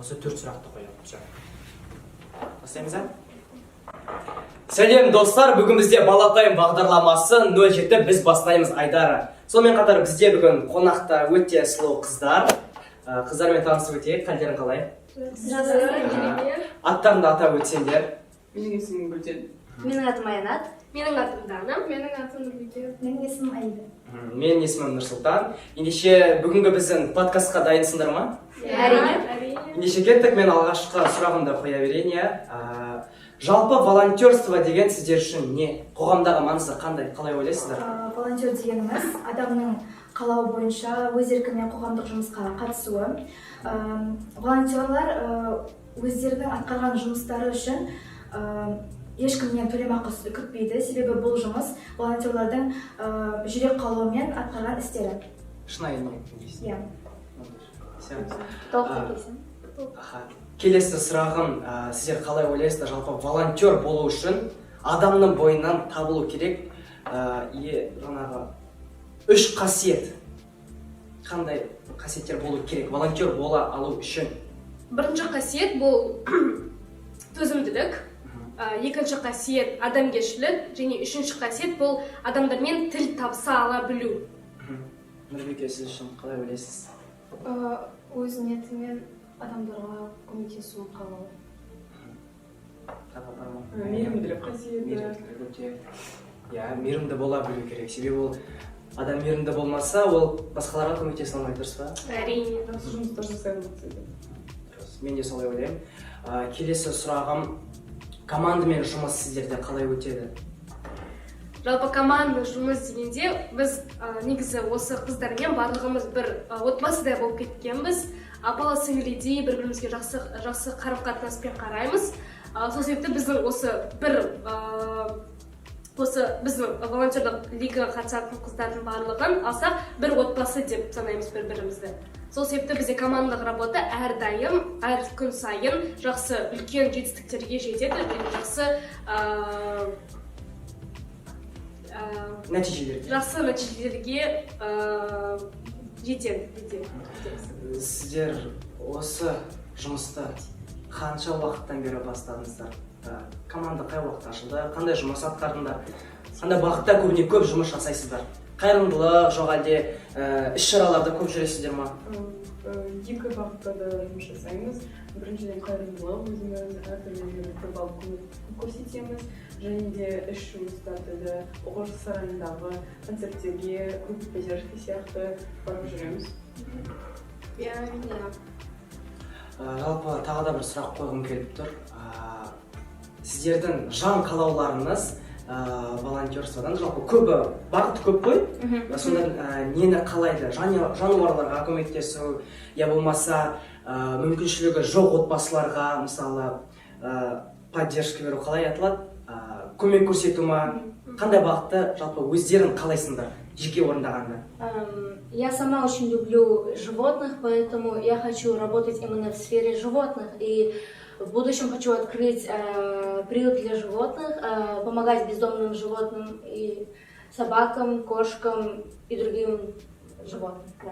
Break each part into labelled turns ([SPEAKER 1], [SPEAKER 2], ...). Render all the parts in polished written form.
[SPEAKER 1] Осы төрт сұрақты қоямын. Все, бастаймыз, а? Сәлем, достар! Бүгін бізде «Балатайм» бағдарламасы 07, біз бастаймыз айдары. Сонымен қатар бізде бүгін қонақта өте сұлу қыздар. Қыздармен танысып өтейік. Қалдерің қалай? Аттарыңды атап өтсеңдер.
[SPEAKER 2] Менің есімім Гүлден.
[SPEAKER 3] Менің атым Аянат.
[SPEAKER 4] Менің атым Дана.
[SPEAKER 5] Менің атым Нұрбике.
[SPEAKER 6] Менің есімім Аида.
[SPEAKER 1] Менің есімім Нұрсұлтан. Ендеше, бүгінгі біздің подкастқа дайынсыңдар ма?
[SPEAKER 3] Әрине.
[SPEAKER 5] Әрине.
[SPEAKER 1] Ендеше, кеттік. Мен алғашқы сұрағымды қоя берейін, иә. Жалпы волонтерство деген сіздер үшін не? Қоғамдағы маңызы қандай, қалай ойлайсыздар?
[SPEAKER 6] Волонтер дегеніміз — адамның қалауы бойынша өз еркімен қоғамдық жұмысқа қатысуы. Волонтерлар өздерінің атқарған жұмыстары үшін ешкімнен төлемақы күтпейді, себебі бұл жұмыс волонтерлардың жүрек қалауымен атқарған істері.
[SPEAKER 1] Шынайы ниет дейсің.
[SPEAKER 6] Иә.
[SPEAKER 1] Всё.
[SPEAKER 3] Толықтай келісемін.
[SPEAKER 1] Аха. Келесі сұрағым: сіздер қалай ойлайсыздар, жалпы волонтер болу үшін адамның бойынан табылу керек жаңағы үш қасиет, қандай қасиеттер болу керек волонтер бола алу үшін?
[SPEAKER 4] Бірінші қасиет бұл төзімділік, екінші қасиет адамгершілік және үшінші қасиет бұл адамдармен тіл табыса ала білу.
[SPEAKER 1] Нұрбике, сіз үшін қалай ойлайсыз?
[SPEAKER 5] Өз ниетімен адамдарға көмектесу қалау.
[SPEAKER 1] Тағы бар ма?
[SPEAKER 2] Мейірімділік қасиеті.
[SPEAKER 1] Мейірімділік өте, иә, мейірімді бола білу керек, себебі ол адам мейірімді болмаса, ол басқаларға көмектесе алмайды, дұрыс па?
[SPEAKER 4] Әрине.
[SPEAKER 2] Жақсы жұмыстар жасай алмас еді.
[SPEAKER 1] Дұрыс, мен де солай ойлаймын. Келесі сұрағым: командамен жұмыс сіздерде қалай өтеді?
[SPEAKER 4] Жалпы команда жұмыс дегенде, біз негізі осы қыздармен барлығымыз бір отбасыдай болып кеткенбіз, апалы сіңлідей бір бірімізге жақсы жақсы қарым қатынаспен қараймыз. Сол себепті біздің осы бір осы біздің волонтерлық лигаға қатысатын қыздардың барлығын алсақ, бір отбасы деп санаймыз бір бірімізді. Сол себепті бізде командалық работа әрдайым, әр күн сайын жақсы үлкен жетістіктерге жетеді және жақсы
[SPEAKER 1] нәтижелерге.
[SPEAKER 4] Жақсы нәтижелерге жетеді жетеді.
[SPEAKER 1] Сіздер осы жұмысты қанша уақыттан бері бастадыңыздар? Команда қай уақытта ашылды, қандай жұмыс атқардыңдар, қандай бағытта көбіне көп жұмыс жасайсыздар? Қайырымдылық жоқ әлде іс шараларда көп жүресіздер ма?
[SPEAKER 2] Екі бағытта да жұмыс жасаймыз. Біріншіден, қайырымдылық, өзіміз әртүрлі көп алып көмек көрсетеміз және де іс жұмыстарды да, оқушы сарайындағы концерттерге, группа поддержки сияқты барып жүреміз.
[SPEAKER 5] Иә, әрине.
[SPEAKER 1] Жалпы тағы да бір сұрақ қойғым келіп тұр. Сіздердің жан қалауларыңыз волонтерстводан, жалпы көбі, бағыты көп қой, сонда нені қалайды? Жануарларға көмектесу я болмаса мүмкіншілігі жоқ отбасыларға, мысалы, поддержка беру, қалай аталады, көмек көрсету ма? Қандай бағытты жалпы өздерің қалайсыңдар жеке орындағанда?
[SPEAKER 3] Я сама очень люблю животных, поэтому я хочу работать именно в сфере животных. И в будущем хочу открыть приют для животных, помогать бездомным животным и собакам, кошкам и другим животным. Да.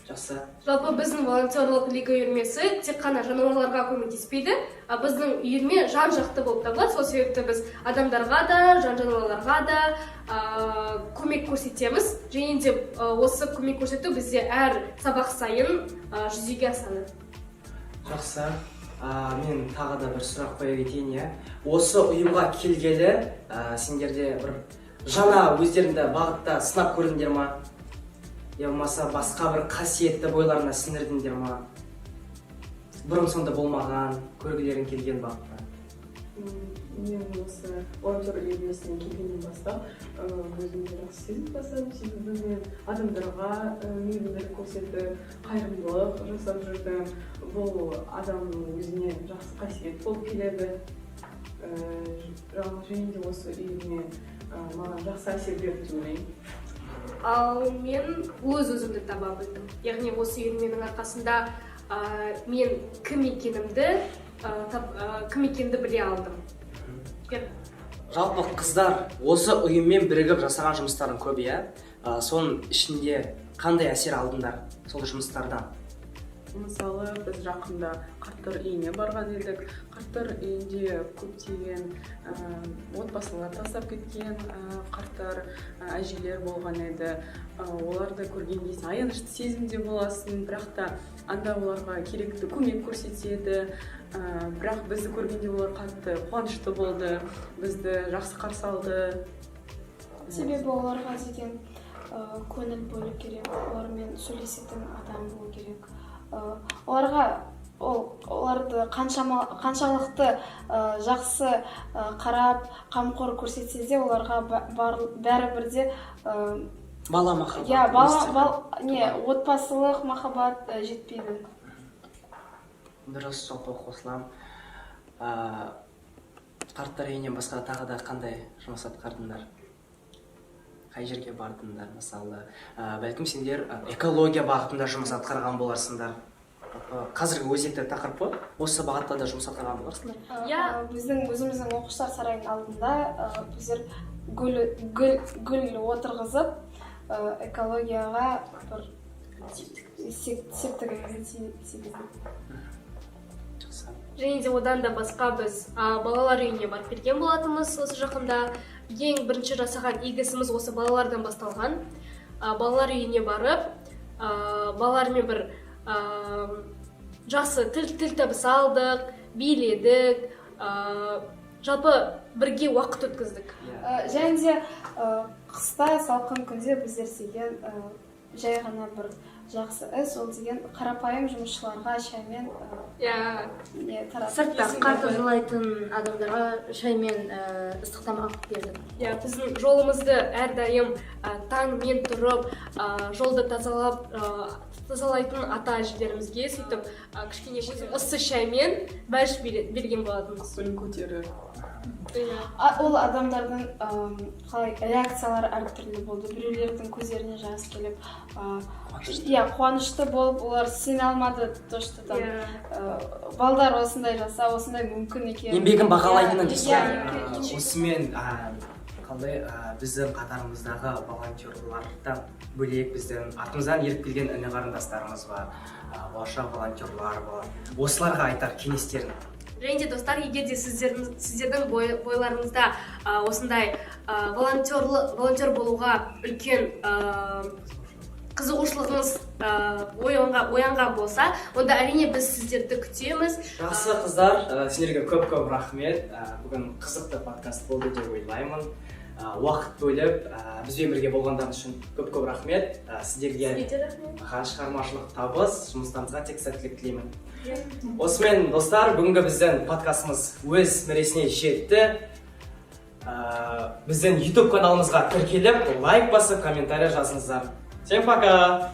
[SPEAKER 1] Жақсы.
[SPEAKER 4] Жалпы біздің волонтерлық лига үйірмесі тек қана жануарларға көмектеспейді, а біздің үйірме жан жақты болып табылады. Сол себепті біз адамдарға да, жан жануарларға да көмек көрсетеміз және де осы көмек көрсету бізде әр сабақ сайын жүзеге асады.
[SPEAKER 1] Жақсы. Мен тағы да бір сұрақ қоя кетейін, иә. Осы ұйымға келгелі сендерде бір жаңа өздеріңді бағытта сынап көрдіңдер ма, я болмаса басқа бір қасиетті бойларына сіңірдіңдер ма, бұрын сонда болмаған, көргілерің келген бағытта?
[SPEAKER 2] Мен осы волонтер үйірмесіне келгеннен бастап өзімді жақсы сезініп бастадым, себебі мен адамдарға мейірімділік көрсетіп, қайырымдылық жасап жүрдім. Бұл адамның өзіне жақсы қасиет болып келеді. Және де осы үйірме маған жақсы әсер берді деп ойлаймын.
[SPEAKER 4] Ал мен өз өзімді таба білдім, яғни осы үйірменің арқасында мен кім екенімді кім екенімді біле алдым.
[SPEAKER 1] Жалпы, қыздар, осы ұйыммен бірігіп жасаған жұмыстарың көп, иә. Соның ішінде қандай әсер алдыңдар сол жұмыстардан?
[SPEAKER 2] Мысалы, біз жақында қарттар үйіне барған едік. Қарттар үйінде көптеген отбасылар тастап кеткен қарттар, әжелер болған еді. Оларды көрген кезде аянышты сезімде боласың, бірақ та анда оларға керекті көмек көрсетеді. Бірақ бізді көргенде олар қатты қуанышты болды, бізді жақсы қарсы алды.
[SPEAKER 5] Себебі оларға деген көңіл бөлу керек, олармен сөйлесетін адам болу керек. Оларға оларды қаншалықты жақсы қарап, қамқор көрсетсе де, оларға бәрібір де
[SPEAKER 1] Бала махаббат.
[SPEAKER 5] Иә, бала
[SPEAKER 1] Өз
[SPEAKER 5] не, отбасылық махаббат жетпейді.
[SPEAKER 1] Дұрыс, жалпы қосыламын. Қарттар үйінен басқа тағы да қандай жұмыс атқардыңдар? Қай жерге бардыңдар? Мысалы, бәлкім, сендер экология бағытында жұмыс атқарған боларсыңдар. Жалпы, қазіргі өзекті тақырып қой, осы бағытта да жұмыс атқарған боларсыңдар.
[SPEAKER 4] Иә.
[SPEAKER 5] Біздің өзіміздің оқушылар сарайының алдында біздер гүл отырғызып, экологияға бір септігімізді тигіздік.
[SPEAKER 1] Жақсы.
[SPEAKER 4] Және де одан да басқа біз балалар үйіне барып келген болатынбыз осы жақында. Ең бірінші жасаған игі ісіміз осы балалардан басталған. Балалар үйіне барып, балалармен бір жақсы тіл табыса алдық, биледік, жалпы бірге уақыт өткіздік.
[SPEAKER 1] Иә.
[SPEAKER 5] Және де қыста салқын күнде біздер деген жай ғана бір жақсы іс, ол деген қарапайым жұмысшыларға шаймен не таратып.
[SPEAKER 3] Сыртта қар тазалайтын адамдарға шаймен ыстық тамақ бердік.
[SPEAKER 4] Иә, біздің жолымызды әрдайым таңмен тұрып, жолды тазалап, тазалайтын ата әжелерімізге сөйтіп кішкене ыссы шаймен бәліш берген болатынбыз.
[SPEAKER 2] Гүл көтеріп.
[SPEAKER 4] Иә.
[SPEAKER 5] Ол адамдардың қалай, реакциялары әртүрлі болды. Біреулердің көздеріне жас келіп, иә, қуанышты болып, олар сене алмады, то что там балдар осындай жаса, осындай мүмкін екен.
[SPEAKER 1] Еңбегін бағалайтынын дейсіз
[SPEAKER 5] Иә,
[SPEAKER 1] ғой. Осымен қалай, біздің қатарымыздағы волонтерлардан бөлек, біздің артымыздан еріп келген іні қарындастарымыз бар, болашақ волонтерлар бар, осыларға айтар кеңестерің?
[SPEAKER 4] Және де, достар, егер де сіздердің бойларыңызда осындай волонтер болуға үлкен қызығушылығыңыз оянған болса, онда, әрине, біз сіздерді күтеміз.
[SPEAKER 1] Жақсы, қыздар, сендерге көп көп рахмет. Бүгін қызықты подкаст болды деп ойлаймын. Уақыт бөліп, бізбен бірге болғандарыңыз үшін көп көп рахмет. Сіздерге
[SPEAKER 4] Сізге де рахмет.
[SPEAKER 1] Аха, шығармашылық табыс, жұмыстарыңызға тек сәттілік тілеймін. Осымен, достар, бүгінгі біздің подкастымыз өз мәресіне жетті. Біздің YouTube каналымызға тіркеліп, лайк басып, комментарий жазыңыздар. Всем пока!